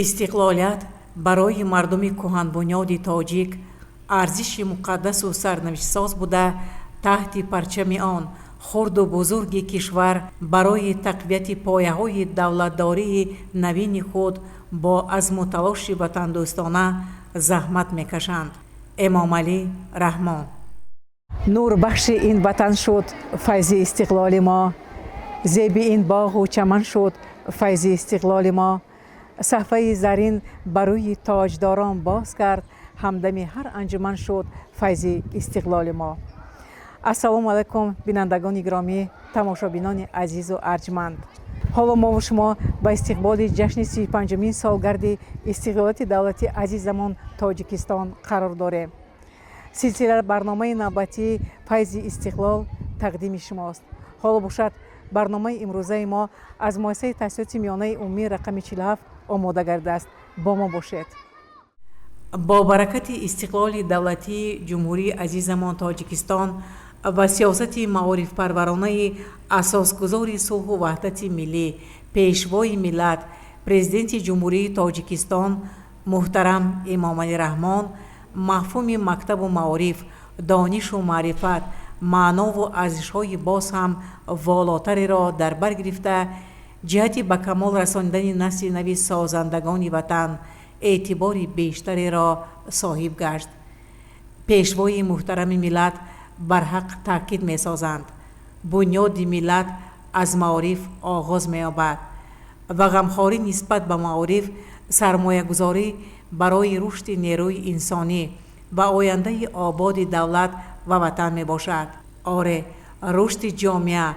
Истиқлолият барои мардуми кӯҳанбунёди тоҷик арзиши муқаддасу сарнавиштсоз буда, таҳти парчами он хурду бузурги кишвар барои тақвияти пояҳои давлатдории навини худ бо азму талоши ватандӯстона заҳмат мекашанд. Эмомалӣ Раҳмон. Нурбахши ин ватан шуд файзи истиқлоли мо, зеби ин боғу чаман шуд файзи истиқлоли мо. Саҳфаи зарин ба рӯи тоҷдорон боз кард, ҳамдами ҳар анҷуман шуд файзи истиқлоли мо. Ассалому алайкум, бинандагони гиромӣ, тамошобинони азизу арҷманд. Ҳоло мову шумо ба истиқболи ҷашни 35-умин солгарди истиқлолияти давлати азизамон Тоҷикистон қарор дорем. Силсила барномаи навбатии «Файзи истиқлол» тақдими шумост. Ҳоло бошад, барномаи имрӯзаи мо аз муассисаи таҳсилоти миёнаи умумии рақами 47 омода гардидааст. Бо мо бошед. Бо баракати истиқлоли давлатии Ҷумҳурии азизамон Тоҷикистон ва сиёсати маорифпарваронаи асосгузори сулҳу ваҳдати миллӣ, Пешвои миллат, Президенти Ҷумҳурии Тоҷикистон муҳтарам Эмомалӣ Раҳмон, мафҳуми мактабу маориф, донишу маърифат маънову арзишҳои боз ҳам волотареро дар бар гирифта, ҷиҳати ба камол расонидани насли нави созандагони ватан эътибори бештареро соҳиб гашт. Пешвои муҳтарами миллат барҳақ таъкид месозанд: бунёди миллат аз маориф оғоз меёбад ва ғамхорӣ нисбат ба маориф сармоягузорӣ барои рушди нерӯи инсонӣ ва ояндаи ободи давлат ва ватан мебошад. Оре, рушди ҷомеа,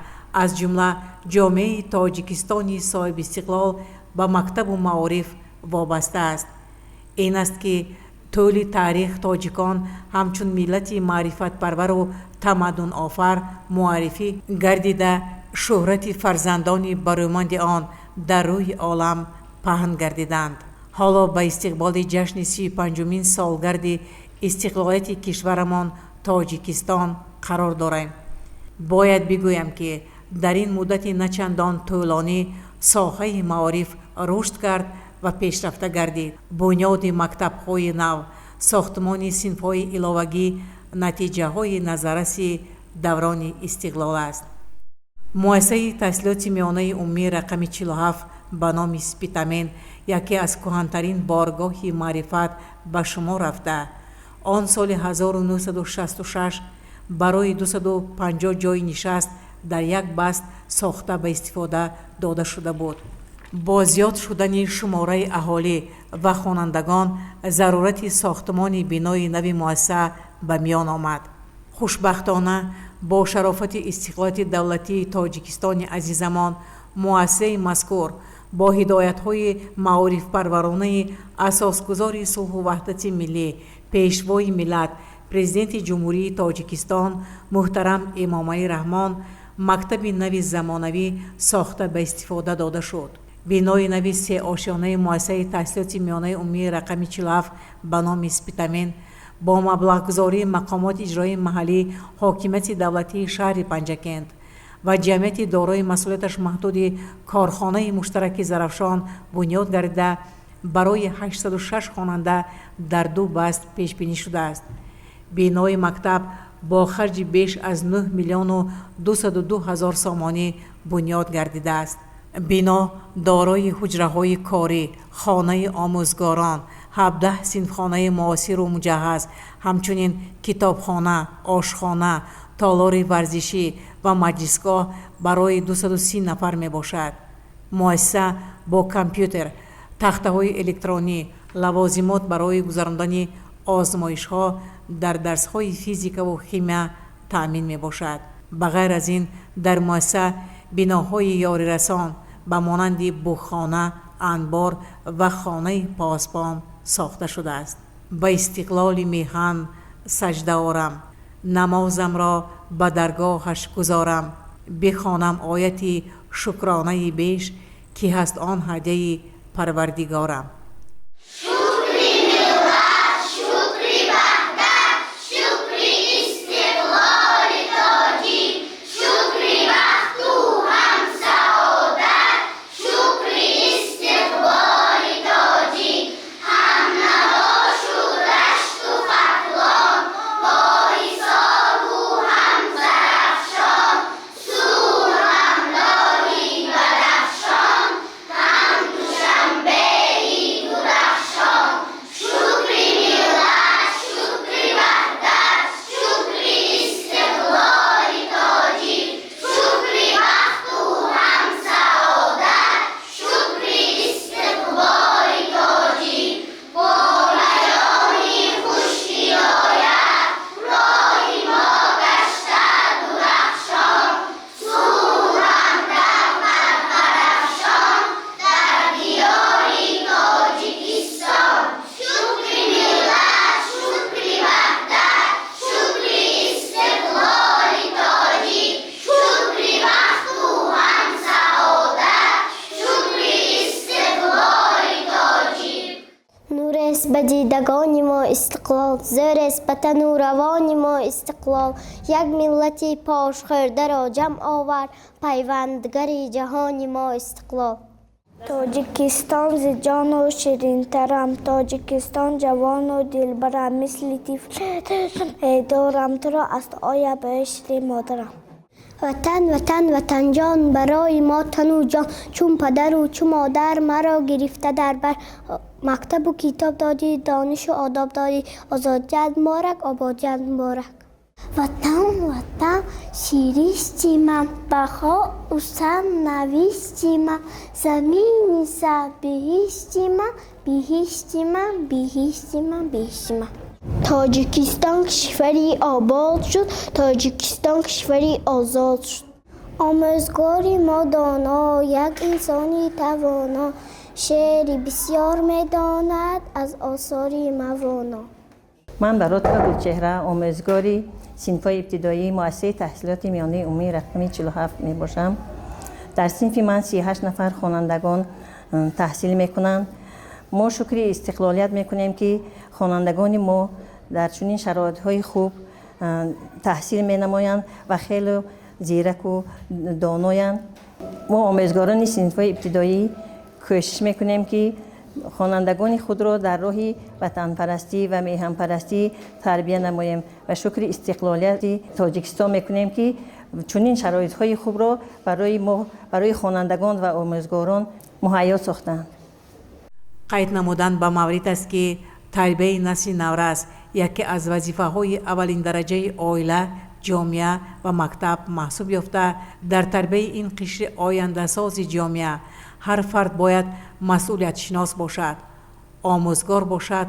аз ҷумла ҷомеаи Тоҷикистони соҳибистиқлол, ба мактабу маориф вобаста аст. Ин аст, ки тӯли таърих тоҷикон ҳамчун миллати маърифатпарвару тамаддунофар муаррифӣ гардида, шӯҳрати фарзандони барӯманди он дар рӯи олам паҳн гардиданд. Ҳоло ба истиқболи ҷашни 35-умин солгарди истиқлолияти кишварамон Тоҷикистон қарор дорем. Бояд бигӯям, ки дар ин муддати начандон тӯлонӣ соҳаи маориф рушд кард ва пешрафта гардид. Бунёди мактабҳои нав, сохтмони синфҳои иловагӣ натиҷаҳои назарраси даврони истиқлол аст. Муассисаи таҳсилоти миёнаи умумии рақами 47 ба номи Спитамен яке аз кӯҳантарин боргоҳи маърифат ба шумор рафта, он соли 1966 барои 250 ҷойи нишаст дар як баст сохта ба истифода дода шуда буд. Бо зиёд шудани шумораи аҳолӣ ва хонандагон зарурати сохтмони бинои нави муассиса ба миён омад. Хушбахтона, бо шарофати истиқлолияти давлатии Тоҷикистони азизамон, муассисаи мазкур бо ҳидоятҳои маорифпарваронаи асосгузори сулҳу ваҳдати миллӣ, Пешвои миллат, Президенти Ҷумҳурии Тоҷикистон муҳтарам Эмомалӣ Раҳмон мактаби нави замонавӣ сохта ба истифода дода шуд. Бинои нави сеошёнаи муассисаи таҳсилоти миёнаи умумии рақами 47 ба номи Спитамен бо маблағгузории мақомоти иҷроии маҳаллӣ, ҳокимияти давлатии шаҳри Панҷакент ва ҷамъияти дорои масъулияташ маҳдуди корхонаи муштараки «Зарафшон» бунёд гардида, барои 806 хонанда дар ду баст пешбинӣ шудааст. Бинои мактаб бо харҷи беш аз 9 миллиону 202 ҳазор сомонӣ бунёд гардидааст. Бино дорои ҳуҷраҳои корӣ, хонаи омӯзгорон, 17 синфхонаи муосиру муҷаҳҳаз, ҳамчунин китобхона, ошхона, толори варзишӣ ва маҷлисгоҳ барои 230 нафар мебошад. Муассиса бо компютер, тахтаҳои электронӣ, лавозимот барои гузарондани озмоишҳо дар дарсҳои физикаву химия таъмин мебошад. Ба ғайр аз ин, дар муассиса биноҳои ёрирасон ба монанди буғхона, анбор ва хонаи посбон сохта шудааст. Ба истиқлоли меҳан саҷда орам, намозамро ба даргоҳаш гузорам, бихонам ояти шукронаи беш, ки ҳаст он ҳадяи Парвардигорам. Шукри миллат, шукри ваҳдат, шукри истиқлоли тоҷик, шукри бахту ҳам саодат, шукри истиқболи тоҷик. Нурест ба дидагони мо истиқлол, зӯрест ба тану равони мо истиқлол. Як миллати пошхӯрдаро ҷамъ овард, пайвандгари ҷаҳони мо истиқлол. Тоҷикистон зи ҷону ширинтарам, Тоҷикистон ҷавону дилбарам, мисли тифле дорам туро, аз оя беҳишти модарам. Ватан, Ватан, Ватанҷон, барои мо тану ҷон, чун падару чу модар маро гирифта дар бар, мактабу китоб додӣ, донишу одоб додӣ. Озодият муборак, ободият муборак. Ватан, Ватан, сиришти ман, баҳору сарнавишти ман, замини сарбиҳишти ман, биҳишти ман, биҳишти ман, биҳишти ман. Тоҷикистон кишвари обод шуд, Тоҷикистон кишвари озод шуд. Омӯзгори мо доно, як инсони тавоно, шеъри бисёр медонад аз осори Мавлоно. Ман Баротова Гулчеҳра, омӯзгори синфҳои ибтидоии муассисаи таҳсилоти миёнаи умумии рақами 47 мебошам. Дар синфи ман 38 нафар хонандагон таҳсил мекунанд. Мо шукри истиқлолият мекунем, ки хонандагони мо дар чунин шароитҳои хуб таҳсил менамоянд ва хеле зираку доноянд. Мо, омӯзгорони синфҳои ибтидоӣ, кӯшиш мекунем, ки хонандагони худро дар роҳи ватанпарастӣ ва меҳанпарастӣ тарбия намоем ва шукри истиқлолияти Тоҷикистон мекунем, ки чунин шароитҳои хубро барои мо, барои хонандагон ва омӯзгорон муҳайё сохтанд. Қайд намудан ба маврид аст, ки тарбияи насли наврас яке аз вазифаҳои аввалиндараҷаи оила, ҷомеа ва мактаб маҳсуб ёфта, дар тарбияи ин қишри ояндасози ҷомеа ҳар фард бояд масъулиятшинос бошад. Омӯзгор бошад,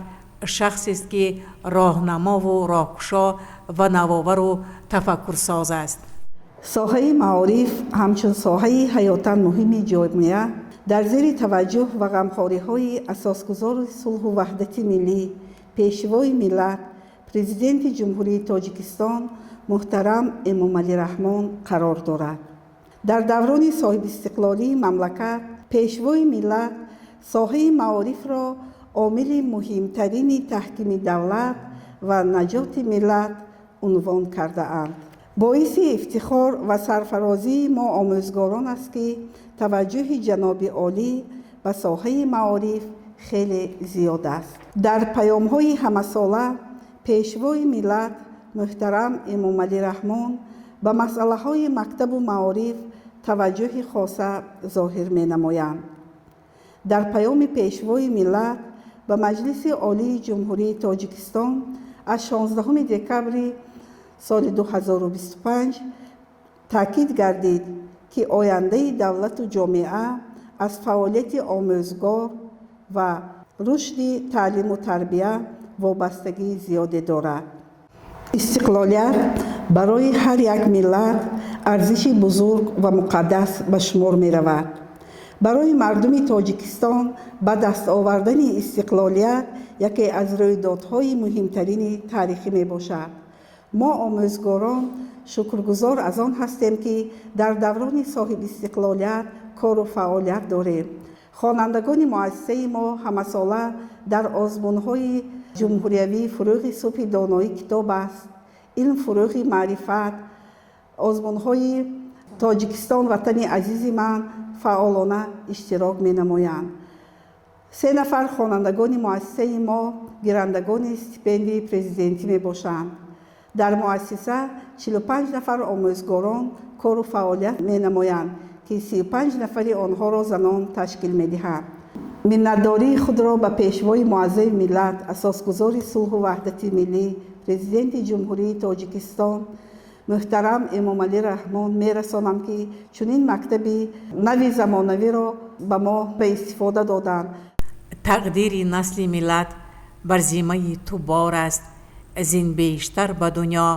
шахсест, ки роҳнамову роҳкушо ва навовару тафаккурсоз аст. Соҳаи маориф ҳамчун соҳаи ҳаётан муҳими ҷомеа дар зери таваҷҷӯҳ ва ғамхориҳои асосгузори сулҳу ваҳдати миллӣ, Пешвои миллат, Президенти Ҷумҳурии Тоҷикистон муҳтарам Эмомалӣ Раҳмон қарор дорад. Дар даврони соҳибистиқлолии мамлакат Пешвои миллат соҳаи маорифро омили муҳимтарини таҳкими давлат ва наҷоти миллат унвон кардаанд. Боиси ифтихор ва сарфарозии мо омӯзгорон аст, ки таваҷҷӯҳи ҷаноби олӣ ба соҳаи маориф хеле зиёд аст. Дар паёмҳои ҳамасола Пешвои миллат муҳтарам Эмомалӣ Раҳмон ба масъалаҳои мактабу маориф таваҷҷӯҳи хоса зоҳир менамоянд. Дар паёми Пешвои миллат ба Маҷлиси Олии Ҷумҳурии Тоҷикистон аз 16 декабри соли 2025 таъкид гардид, ки ояндаи давлату ҷомеа аз фаъолияти омӯзгор ва рушди таълиму тарбия вобастагии зиёде дорад. Истиқлолият барои ҳар як миллат арзиши бузург ва муқаддас ба шумор меравад. Барои мардуми Тоҷикистон ба даст овардани истиқлолият яке аз рӯйдодҳои муҳимтарини таърихӣ мебошад. Мо, омӯзгорон, шукргузор аз он ҳастем, ки дар даврони соҳибистиқлолият кору фаъолият дорем. Хонандагони муассисаи мо ҳамасола дар озмунҳои ҷумҳуриявӣ «Фурӯғи субҳи доноӣ китоб аст», «Илм фурӯғи маърифат», озмунҳои «Тоҷикистон ватани азизи ман» фаъолона иштирок менамоянд. Се нафар хонандагони муассисаи мо гирандагони стипендияи президентӣ мебошанд. Дар муассиса 45 нафар омӯзгорон кору фаъолият менамоянд, ки 35 нафари онҳоро занон ташкил медиҳанд. Миннатдории худро ба Пешвои муаззами миллат, асосгузори сулҳу ваҳдати миллӣ, Президенти Ҷумҳурии Тоҷикистон муҳтарам Эмомалӣ Раҳмон мерасонам, ки чунин мактаби нави замонавиро ба мо ба истифода доданд. Тақдири насли миллат бар зиммаи ту бор аст, аз ин бештар ба дунё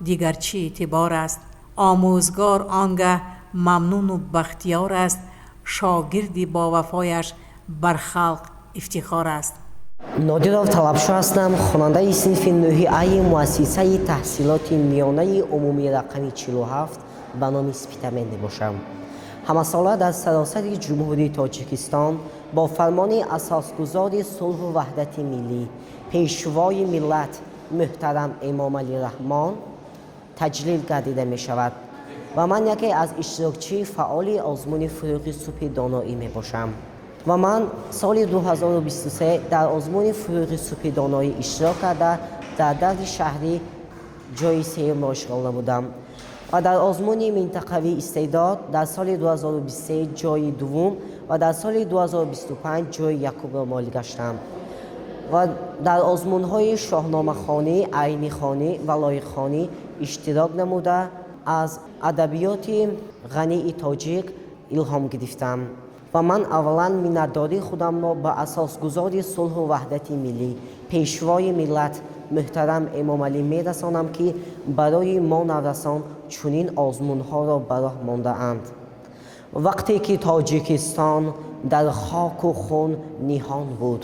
дигар чӣ эътибор аст? Омӯзгор он гаҳ мамнуну бахтиёр аст, шогирди бовафояш бар халқ ифтихор аст. Нодиров Талабшо ҳастам, хонандаи синфи нӯҳи аи муассисаи таҳсилоти миёнаи умумии рақами 47 ба номи Спитамен мебошам. Ҳамасола дар саросари Ҷумҳурии Тоҷикистон бо фармони Асосгузори сулҳу ваҳдати миллӣ, Пешвои миллат муҳтарам Эмомалӣ Раҳмон таҷлил гардида мешавад ва ман яке аз иштирокчии фаъоли озмуни «Фурӯғи субҳи доноӣ» мебошам. Ва ман соли 2023 дар озмуни «Фурӯғи субҳи доноӣ» иштирок карда, дар даври шаҳрӣ ҷои сеюмро ишғол намудам ва дар озмуни минтақавии «Истеъдод» дар соли 2023 ҷои дуввум ва дар соли 2025 ҷои якумро молӣ гаштам ва дар озмунҳои шоҳномахонӣ, айнихонӣ ва лоиқхонӣ иштирок намуда, аз адабиёти ғании тоҷик илҳом гирифтам. Ва ман аввалан миннатдории худамро ба Асосгузори сулҳу ваҳдати миллӣ, Пешвои миллат муҳтарам Эмомалӣ мерасонам, ки барои мо наврасон чунин озмунҳоро ба роҳ мондаанд. Вақте ки Тоҷикистон дар хоку хун ниҳон буд,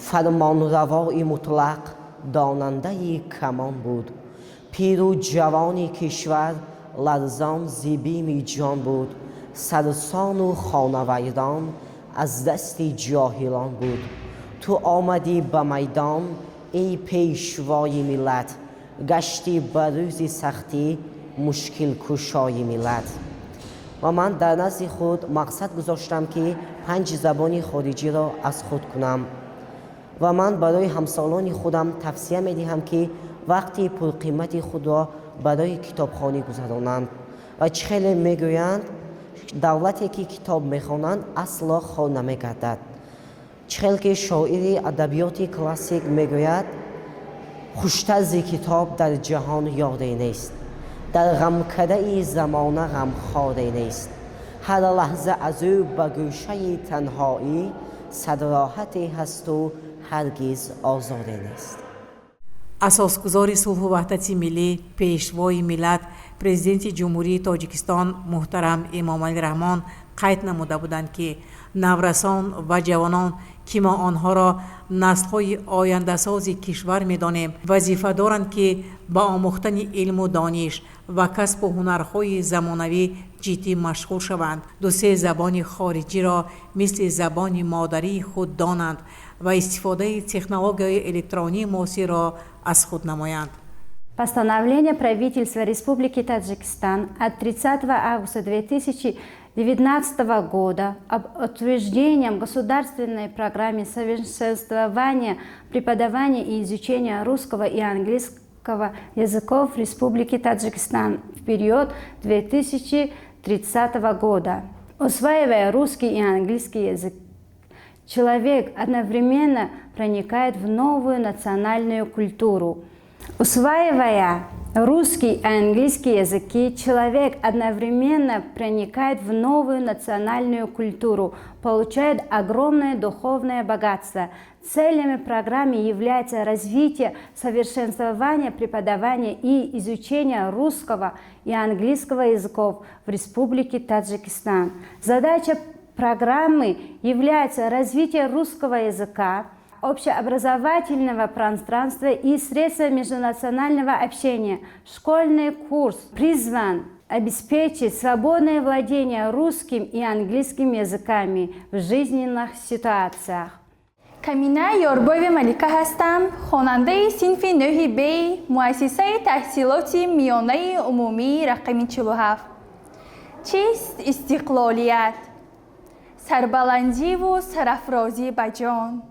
фармонравои мутлақ донандаи камон буд, пиру ҷавони кишвар ларзон зи бими ҷон буд, сарсону хонавайрон аз дасти ҷоҳилон буд, ту омадӣ ба майдон, эй Пешвои миллат, гаштӣ ба рӯзи сахтӣ мушкилкушои миллат. Ва ман дар назди худ мақсад гузоштам, ки панҷ забони хориҷиро аз худ кунам. Ва ман барои ҳамсолони худам тавсия медиҳам, ки вақти пурқимати худро барои китобхонӣ гузаронанд. Ва чӣ хеле мегӯянд, давлате ки китоб мехонанд, асло хор намегардад. Чӣ хел ки шоири адабиёти классик мегӯяд: «Хуштар зи китоб дар ҷаҳон ёре нест, дар ғамкадаи замона ғамхоре нест. Ҳар лаҳза аз ӯ ба гӯшаи танҳоӣ садроҳате ҳасту ҳаргиз озоре нест». Асосгузори сулҳу ваҳдати миллӣ, Пешвои миллат, Президенти Ҷумҳурии Тоҷикистон муҳтарам Эмомалӣ Раҳмон қайд намуда буданд, ки наврасон ва ҷавонон, ки мо онҳоро наслҳои ояндасози кишвар медонем, вазифа доранд, ки ба омӯхтани илму дониш ва касбу ҳунарҳои замонавӣ ҷиддӣ машғул шаванд, ду-се забони хориҷиро мисли забони модарии худ донанд ва истифодаи технологияи электронии муосирро аз худ намоянд. Постановление правительства Республики Таджикистан от 30 августа 2019 года об утверждении государственной программы совершенствования преподавания и изучения русского и английского языков в Республике Таджикистан в период 2030 года. Усваивая русский и английский язык, человек одновременно проникает в новую национальную культуру. Усваивая русский и английский языки, человек одновременно проникает в новую национальную культуру, получает огромное духовное богатство. Целями программы является развитие, совершенствование преподавания и изучение русского и английского языков в Республике Таджикистан. Задача программы является развитие русского языка, общеобразовательного пространства и средства межнационального общения. Школьный курс призван обеспечить свободное владение русским и английским языками в жизненных ситуациях. Камина Ёрбоева Малика ҳастам, хонандаи синфи нӯҳи Б муассисаи таҳсилоти миёнаи умумии рақами 47. Чист истиқлолият? Сарбаландиву сарафрозӣ ба ҷон,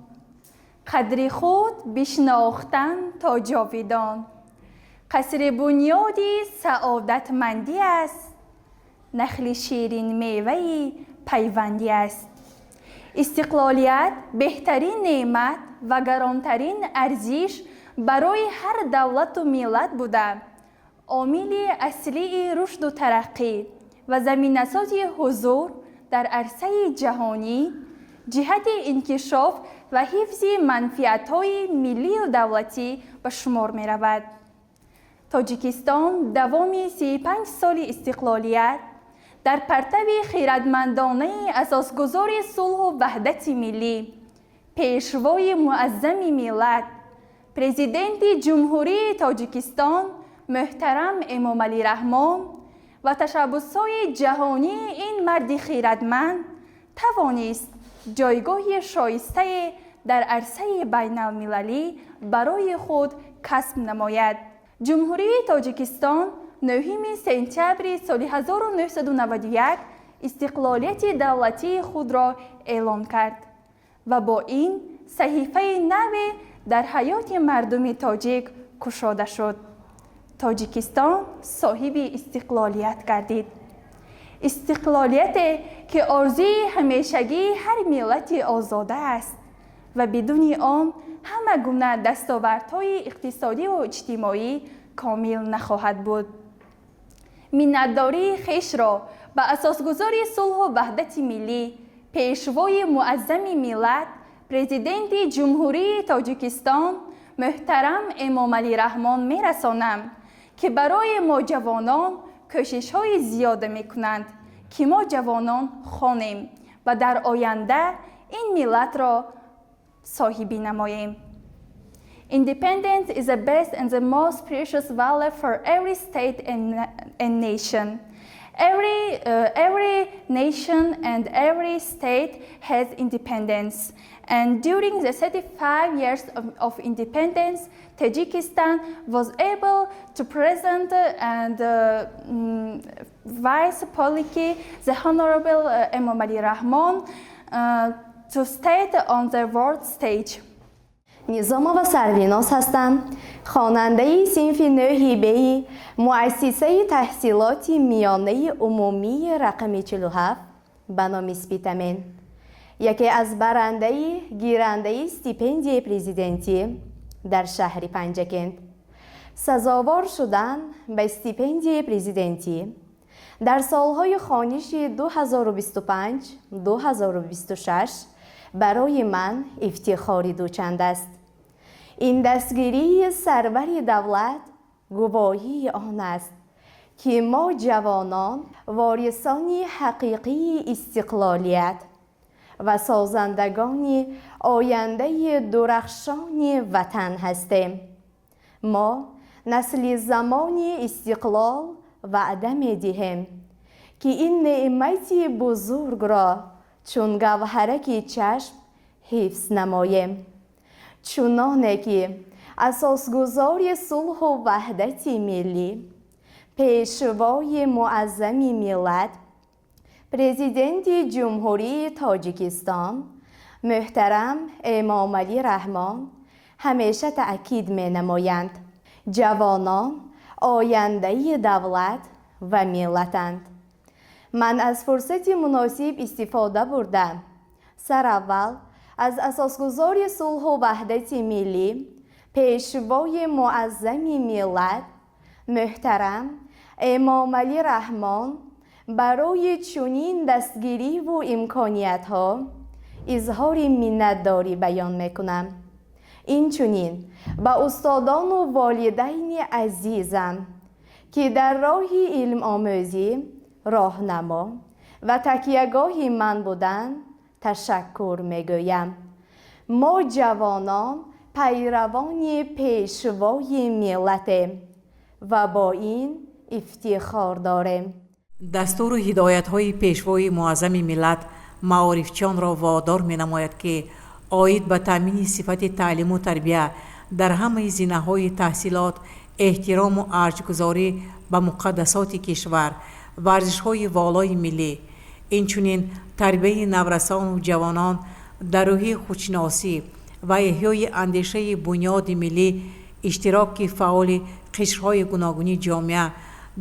қадри худ бишнохтан то ҷовидон, қасри бунёди саодатмандӣ аст, нахли ширинмеваи пайвандӣ аст. Истиқлолият беҳтарин неъмат ва гаронтарин арзиш барои ҳар давлату миллат буда, омили аслии рушду тараққӣ ва заминасози ҳузур дар арсаи ҷаҳонӣ, ҷиҳати инкишоф ва ҳифзи манфиатҳои миллию давлатӣ ба шумор меравад. Тоҷикистон давоми 35 соли истиқлолият дар партави хирадмандонаи Асосгузори сулҳу ваҳдати миллӣ, Пешвои муаззами миллат, Президенти Ҷумҳурии Тоҷикистон муҳтарам Эмомалӣ Раҳмон. Ва ташаббусҳои ҷаҳонии ин марди хирадманд тавонист ҷойгоҳи шоистае дар арсаи байналмилалӣ барои худ касб намояд. Ҷумҳурии Тоҷикистон 9 сентябри соли 1991 истиқлолияти давлатии худро эълон кард ва бо ин саҳифаи наве дар ҳаёти мардуми тоҷик кушода шуд. Тоҷикистон соҳиби истиқлолият гардид. Истиқлолияте, ки орзуи ҳамешагии ҳар миллати озода аст ва бидуни он ҳама гуна дастовардҳои иқтисодиву иҷтимоӣ комил нахоҳад буд. Миннатдории хешро ба асосгузори сулҳу ваҳдати миллӣ, Пешвои муаззами миллат, Президенти Ҷумҳурии Тоҷикистон муҳтарам Эмомалӣ Раҳмон мерасонам, ки барои мо ҷавонон кӯшишҳои зиёда мекунанд, ки мо ҷавонон хонем ва дар оянда ин миллатро соҳибӣ намоем. Independence is the best and the most precious value for every state and nation. Every nation and every state has independence. And during the 35 years of independence, Tajikistan was able to present and Vice Policy, the Honorable Emomali Rahmon, to state on the world stage. Низомова Сарвиноз ҳастам, хонандаи синфи нӯҳи беи муассисаи таҳсилоти миёнаи умумии рақами 47 ба номи Спитамен, яке аз барандаи гирандаи стипендияи президентӣ дар шаҳри Панҷакент. Сазовор шудан ба стипендияи президентӣ дар солҳои хониши 2025-2026 барои ман ифтихори дучанд аст. Ин дастгирии сарвари давлат гувоҳии он аст, ки мо ҷавонон ворисони ҳақиқии истиқлолият ва созандагони ояндаи дурахшони ватан ҳастем. Мо насли замони истиқлол ваъда медиҳем, ки ин неъмати бузургро чун гавҳараки чашм ҳифз намоем, чуноне ки асосгузори сулҳу ваҳдати миллӣ, Пешвои муаззами миллат, Президенти Ҷумҳурии Тоҷикистон муҳтарам Эмомалӣ Раҳмон ҳамеша таъкид менамоянд: ҷавонон ояндаи давлат ва миллатанд. Ман аз фурсати муносиб истифода бурда, сараввал аз асосгузори сулҳу ваҳдати миллӣ, Пешвои муаззами миллат муҳтарам Эмомалӣ Раҳмон барои чунин дастгириву имкониятҳо изҳори миннатдорӣ баён мекунам. Инчунин ба устодону волидайни азизам, ки дар роҳи илмомӯзӣ роҳнамо ва такягоҳи ман буданд, ташаккур мегӯям. Мо ҷавонон пайравони пешвои миллатем ва бо ин ифтихор дорем. Дастуру ҳидоятҳои Пешвои муаззами миллат маорифчиёнро водор менамояд, ки оид ба таъмини сифати таълиму тарбия дар ҳамаи зинаҳои таҳсилот, эҳтирому арҷгузорӣ ба муқаддасоти кишвар, варзишҳои волои миллӣ, инчунин тарбияи наврасону ҷавонон дар рӯҳи худшиносӣ ва эҳёи андешаи бунёди миллӣ, иштироки фаъоли қишрҳои гуногуни ҷомеа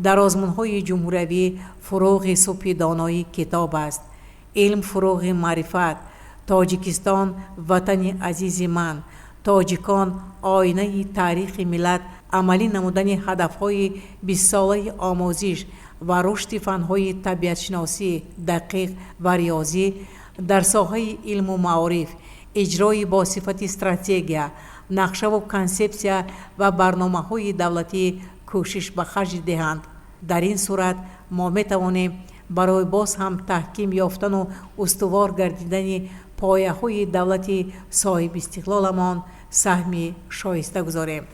дар озмунҳои ҷумҳуриявӣ «Фурӯғи субҳи доноӣ китоб аст», «Илм фурӯғи маърифат», «Тоҷикистон ватани азизи ман», «Тоҷикон оинаи таърихи миллат», амалӣ намудани ҳадафҳои бистсолаи омӯзиш ва рушди фанҳои табиатшиносӣ, дақиқ ва риёзӣ дар соҳаи илму маориф, иҷрои бо сифати стратегия, нақшаву консепсия ва барномаҳои давлатӣ кӯшиш ба харҷ диҳанд. Дар ин сурат мо метавонем барои боз ҳам таҳким ёфтану устувор гардидани пояҳои давлати соҳибистиқлоламон саҳми шоиста гузорем.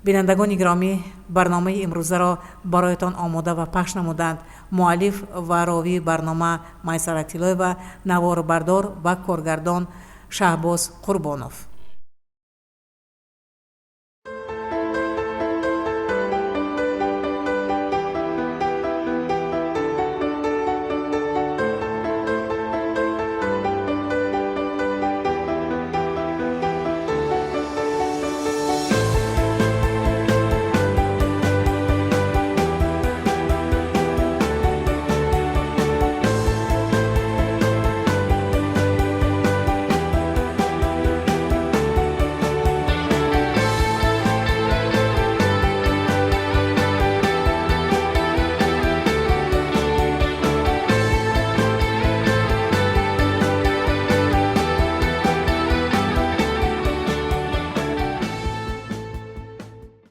Бинандагони гиромӣ, барномаи имрӯзаро бароятон омода ва пахш намуданд муаллиф ва ровии барнома Майсара Тиллоева, наворбардор ва коргардон Шаҳбоз Қурбонов.